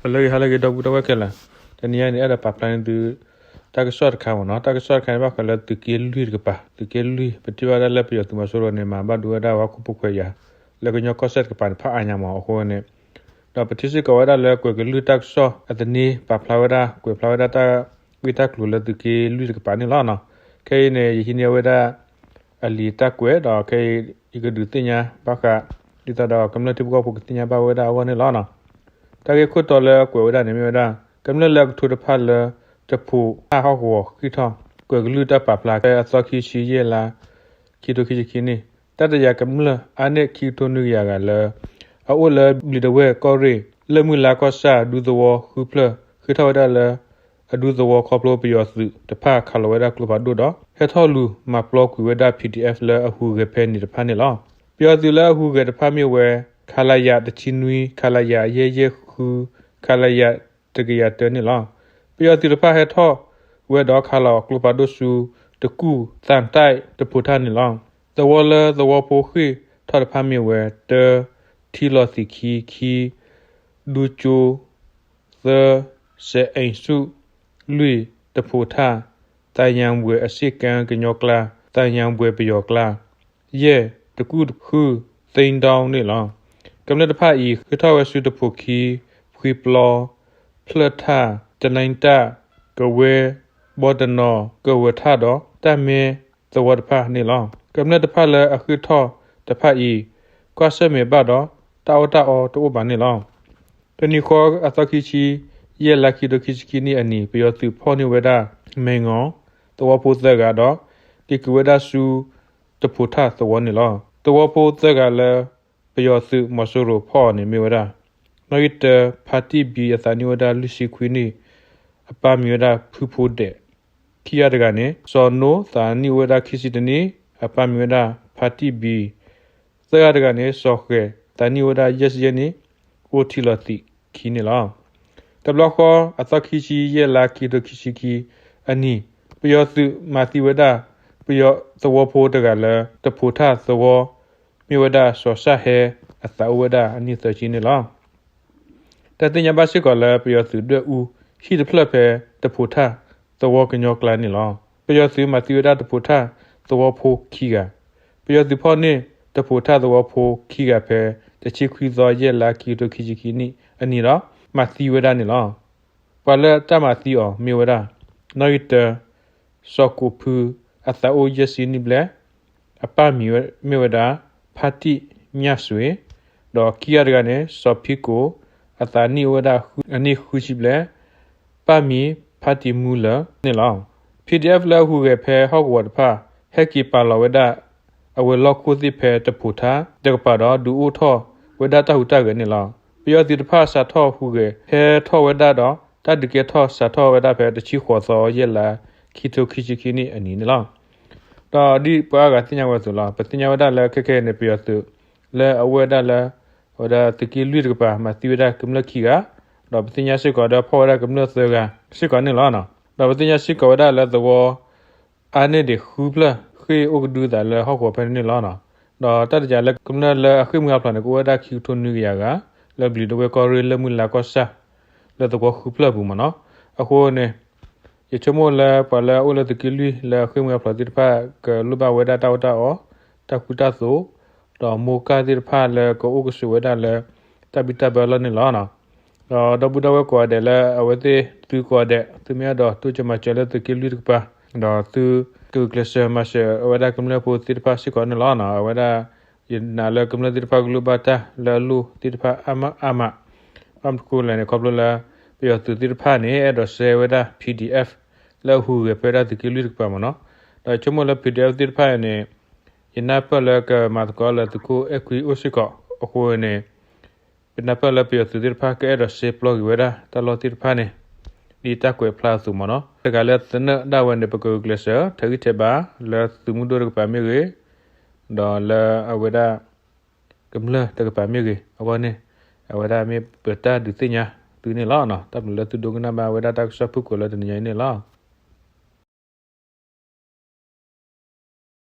ဟါလၢအဂ့ၤ ဟါလၢအဂ့ၤ ဒီပုၢ်ဒီဝဲၢ်ခဲလၢာ်, တနံၤအံၤန့ၣ် အဲၣ်ဒိးပာ်ဖျါန့ၢ်သု တၢ်ကစီၣ်တခါမ့ၢ်နီၤ, တၢ်ကစီၣ်တခါန့ၣ် ဘၣ်ဃးလၢသုးက့လွံၢ်တကပၤ, သုးက့လွံၢ် ပထံၣ်ဘၣ်ဒၣ်လၢပယီၤသုးမီၤစိရိၤန့ၣ် မၤဘၣ်ဒိဝဲဒၣ်ဝဲခိၣ်ဖိခွဲးယာ် လၢကညီကီၢ်စဲၣ်တကပၤန့ၣ် ဖးအါညါမးအဃိန့ၣ်, ဒီးပထံၣ်စ့ၢ်ကီးဝဲဒၣ်လၢကွဲးကလုၢ်တၢ်ကစီၣ်အသန့ ပာ်ဖျါဝဲဒၣ် ကွဲးဖျါဝဲဒၣ်တၢ်ဂ့ၢ်တၢ်ကျိၤလၢသုးက့လွံၢ်တကပၤန့ၣ်လီၤ. ခဲအံၤန့ၣ် ယဟံးန့ၢ်ဝဲဒၣ် အလံာ်တၢ်ကွဲးဒီးခဲအံၤ ယကဒုးသ့ၣ်ညါဘၣ်ဃး ဒ်သိးဒီးကမျၢၢ်ထံဖိကီၢ်ဖိကသ့ၣ်ညါဘၣ်ဝဲဒၣ်အဂီၢ်န့ၣ်လီၤ. တၢ်ဂ့ၢ်ခိၣ်တီလၢကွဲးဝဲဒၣ်န့ၣ်မ့ၢ်ဝဲဒၣ် ကမျၢၢ်လၢအကထိတဖၣ်လၢ တဖိးထၣ်ဟီၣ်ကဝီၤဃံးထီၣ် ကွဲးကလုၢ်တၢ်ပာ်ဖျါဖဲအသီခံဆံယဲၢ်လါ ခံကထိခံဆံခံနံၣ်, တၢ်တယာ်ကမျၢၢ်အါန့ၢ်ခံကထိနွံကယၤဂၤလၢ အအိၣ်လၢဘျံးဒဝဲၢ်ကီၢ်ရ့ၣ် လၢၢ်မုၢ်လါကီၢ်ဆၣ်ဒူသဝီဃုဖျၢၣ် ဃ့ထီၣ်ဝဲဒၣ်လၢ အဒူသဝီခီဖျိပယီၤသုးတဖၣ်ခးလီၤဝဲဒၣ်ကျိဖးဒိၣ်ဒီး ဟဲထီၣ်လူၤမၤပျီကွံာ်ဝဲဒၣ် P D F လၢအဟူးဂဲၤဖဲန့ၣ်တဖၣ်န့ၣ်လီၤ. ပယီၤသုးလၢအဟူးဂဲၤတဖၣ်မ့ၢ်ဝဲ ခလရ တဆံနွံ, ခလရ ယဲၢ်ယဲၢ်ဃု, ခလရ တကယၤတၢန့ၣ်လီၤ. ပယီၤသုးတဖၣ်ဟဲထီၣ်ဝဲဒီးခးလီၤကျိဖးဒိၣ်ဆူ တကူၣ် သၣ်တၢ် တဖိးထၣ်န့ၣ်လီၤ. သဝီလၢသဝီဖိဃ့ၢ်ထီၣ်တဖၣ်မ့ၢ်ဝဲ တၢ ထံလီၤသံးခံ, ခံ ဒူကၠိ, သၢ စဲးအ့ၣ်ဆူၣ်, လွံၢ် တဖိးထၣ်, သးယံၤဘွဲ့အဆ့ကၣ်ကညီကျါ, သးယံၤဘွဲ့ပယီၤကျါ, ယဲၢ် တကူၣ်ဃု သ့ၣ်ဒီန့ၣ်လီၤ. ကမျၢၢ်တဖၣ်အံၤ ဃ့ထီၣ်ဝဲဆူတဖိးခံ, ဖှံပျီ, ဖျၢၣ်ထၣ်, တလဲတၢ်, ကဝဲ, ဘီတနီၤ, ကဝဲၤထၣ်ဒီး တၢ်မဲသဝီတဖၣ်န့ၣ်လီၤ. ကမျၢၢ်တဖၣ်လၢအဃ့ထီၣ်တဖၣ်အံၤ ကွၢ်ဆၢၣ်မဲာ်ဘၣ်ဒီး တၢ်အီၣ်တၢ်အီတအိၣ်ဘၣ်န့ၣ်လီၤ. တနံၤဃီအသီခံဆံယဲၢ်လါ ခံကထိခံဆံခံနံၣ်အနံၤ ပယီၤသုးဖီၣ်န့ၢ်ဝဲဒၣ် မဲၢ်ငီၤ သဝီဖိသၢဂၤဒီး က့ၤကွံာ်ဝဲဒၣ်ဆူ တဖိးထၣ်သဝီန့ၣ်လီၤ. သဝီဖိသၢဂၤလၢ ပယီၤသုးမီၤစိရိၤဖီၣ်အီၤန့ၣ်မ့ၢ်ဝဲဒၣ် နီၣ်ဂံၢ်တၢ ဖါတံၢ်ဘံ အသးနံၣ်အိၣ်ဝဲဒၣ်လွံၢ်ဆံခွံနံၣ်, အပၢ်မံၤဝဲဒၣ်ဖုဖိဒဲး, ခံဂၤတဂၤန့ၣ် စီၤနိ သးနံၣ်အိၣ်ဝဲဒၣ်ခံဆံတနံၣ်, အပၢ်မံၤဝဲဒၣ်ဖါတံၢ်ဘံ, သၢဂၤတဂၤန့ၣ် စီၤဃဲၤ သးနံၣ်အိၣ်ဝဲဒၣ်ယဲၢ်ဆံယဲၢ်နံၣ်, အိၣ်ထံလီၤသံးခံန့ၣ်လီၤ. တဘျီဃီ အသီခံဆံယဲၢ်လါ ခံကထိခံဆံခံအနံၤ, ပယီၤသုးမၤသံဝဲဒၣ် ပယီၤသဝီဖိတဂၤလၢ တဖိးထၣ်သဝီ မ့ၢ်ဝဲဒၣ်စီၤစၣ်ဟဲ အသးအိၣ်ဝဲဒၣ်အနံၣ်သၢဆံန့ၣ်လီၤ. တၢ်သ့ၣ်ညါဘၣ်စ့ၢ်ကီးလၢပယီၤသုးဒွဲၣ်အူဟံၣ်တဖျၢၣ်ဖဲတဖိးထၣ်သဝီကညီကျါန့ၣ်လီၤ. ပယီၤသုးမၤသံဝဲဒၣ်တဖိးထၣ်သဝီဖိခံဂၤ, ပယီၤသုးဖီၣ်န့ၢ်တဖိးထၣ်သဝီဖိခံဂၤဖဲ တဆံခွံသီယဲၢ်လါ ခံကထိခံဆံခံနံၣ်အနံၤဒီး မၤသံဝဲဒၣ်န့ၣ်လီၤ. ပှၤလၢတၢ်မၤသံအီၤမ့ၢ်ဝဲဒၣ် နီၣ်ဂံၢ်တၢ စီၤကိးဖု အသးအိၣ်ယဲၢ်ဆံနံၣ်ဘျဲၣ်, အပၢ်မံၤမ့ၢ်ဝဲဒၣ် ဖါတံၢ်ညၣ်စွ့ၤ, ဒီးခံဂၤတဂၤန့ၣ် စီၤဖံကိး အသးနံၣ်အိၣ်ဝဲဒၣ်အနံၣ်ဃုဆံဘျဲၣ်, ပၢ်မံၤဖါတံၢ်မူလၢာ်န့ၣ်လီၤ. ပီၣ်ဒံၣ်အဲၣ်ဖ် လၢအဟူးဂဲၤဖဲဟီၣ်ကဝီၤတဖၣ် ဟဲက့ၤပာ်လီၤဝဲဒၣ် အဝဲၤလီၢ်ခိၣ်သ့ၣ်ဖဲတဖိးထၣ်တကပၤဒီး ဒုးအိၣ်ထီၣ်ဝဲဒၣ်တၢ်ဟူးတၢ်ဂဲၤန့ၣ်လီၤ. ပယီၤသုးတဖၣ်စးထီၣ်ဟူးဂဲၤ ဟဲထီၣ်ဝဲဒၣ်ဒီး တၢ်ဒုးကဲထီၣ်စးထီၣ်ဝဲဒၣ်ဖဲတဆံဃိးသီယဲၢ်လါ ခံကထိခံဆံခံနံၣ်အနံၤန့ၣ်လီၤ. ဒီးဒ်ပှၤအါဂၤသ့ၣ်ညါဝဲအသိးလီၤ. ပသ့ၣ်ညါဝဲဒၣ်လၢခဲခဲအံၤန့ၣ် ပယီၤသုး လၢအအိၣ်ဝဲဒၣ်လၢ အဝဲဒၣ်သုးက့လွံၢ်တကပၤ မၤသံဝဲဒၣ်ကမျၢၢ်ခံဂၤ, ဒီးပသ့ၣ်ညါစ့ၢ်ကီးဒီးဖီၣ်ဝဲဒၣ်ကမျၢၢ်သၢဂၤစ့ၢ်ကီးန့ၣ်လီၤ. ဒီးပသ့ၣ်ညါစ့ၢ်ကီးဝဲဒၣ်လၢသဝီ အါန့ၢ်ဒံးဃုဖျၢၣ် ဃ့ၢ်အိၣ်ကဒုသးလၢဟီၣ်ကဝီၤဖဲန့ၣ်န့ၣ်လီၤ. ဒီးတၢ်တယၤလၢကမျၢၢ်လၢအဃ့ၢ်မှံဟးဖျိးန့ၣ် ကအိၣ်ဝဲဒၣ်ခံကထိနွံကယၤဂၤ လၢဘျံးဒဝဲၢ်ကီၢ်ရ့ၣ်လၢၢ်မုၢ်လါကီၢ်ဆၣ် လၢသဝီဃုဖျၢၣ်အပူၤမ့ၢ်နီၤ. အဃိန့ၣ် ယဆိကမိၣ်လၢပှၤလၢအအိၣ်လၢသုးက့လွံၢ်လၢအဃ့ၢ်မှံဟးဖျိးသ့ၣ်တဖၣ် ကလိၣ်ဘၣ်ဝဲဒၣ်တၢ်အီၣ်တၢ်အီ, တၢ်ဃူတၢ်သိး, ဒီးမိၢ်ကၢ်သ့ၣ်တဖၣ်လၢကအိၣ်ကဆိးဝဲဒၣ်လၢ တၢ်ဘံၣ်တၢ်ဘၢအလီၢ်န့ၣ်လီၤ. ဒီးဒီပုၢ်ဒီဝဲၢ်ကိးဂၤဒဲးလၢအဝဲသ့ၣ်သုကိးဂၤဒဲး သုမ့ၢ်အဲၣ်ဒိးတိစၢၤမၤစၢၤလၢသုးက့လွံၢ်တကပၤ, ဒီးသုကဂုာ်ကျဲးစၢးမၤစၢၤအဝဲဒၣ်ကမျၢၢ်ဖိသ့ၣ်တဖၣ်စ့ၢ်ကီးန့ၣ်လီၤ. အဝဲဒၣ် ယနာ်လၢကမျၢၢ်သ့ၣ်တဖၣ်ကလိၣ်ဘၣ်တၢ်လၢအလိၣ်သ့ၣ်တဖၣ်အါမးအါမး, ဘၣ်မနုၤဃိလဲၣ်န့ၣ် ခီဖျိလၢ ပယီၤသုးသ့ၣ်တဖၣ်န့ၣ် အဲၣ်ဒိးစဲဝဲဒၣ် P D F လၢအဟူးဂဲၤဖဲဒၣ်သုးက့လွံၢ်တကပၤမ့ၢ်နီၤ. ဒီးဆိကမိၣ်လၢ P D F သ့ၣ်တဖၣ်န့ၣ် ယနၢ်ပၢၢ်လၢကမၤသကိးလၢသုးခိၣ်အဲၣ်ခွံအိၣ်စ့ၢ်ကီးအဃိန့ၣ် ပနၢ်ပၢၢ်လၢပယီၤသုးသ့ၣ်တဖၣ်ကအဲၣ်ဒိးစဲပျီက့ၤဝဲဒၣ်တၢ်လီၢ်သ့ၣ်တဖၣ်န့ၣ် ဒ်တၢ်ကွဲးဖျါအသိးမ့ၢ်နီၤ. တဂၤလၢသနၢၣ်ဒၣ်ဝဲန့ၣ် ပကဂုာ်ကျဲးစၢး ထဲးဂံၢ်ထဲးဘါလၢသုးမုၢ်ဒိၣ်တကပၤမ့ၢ်ဂ့ၤ, ဒီးလၢအဝဲဒၣ် ကမျၢၢ်တကပၤမ့ၢ်ဂ့ၤ, အဂီၢ်န့ၣ် အဝဲဒၣ်မ့ၢ်ပတၢ်ဒုးသ့ၣ်ညါသုန့ၣ်လီၤ. တၢ်ဘျုးလၢသုဒိကနၣ်ဘၣ်ဝဲဒၣ်တၢ်ကစီၣ်ဖုၣ်ကိာ်လၢတနံၤညါအံၤန့ၣ်လီၤ.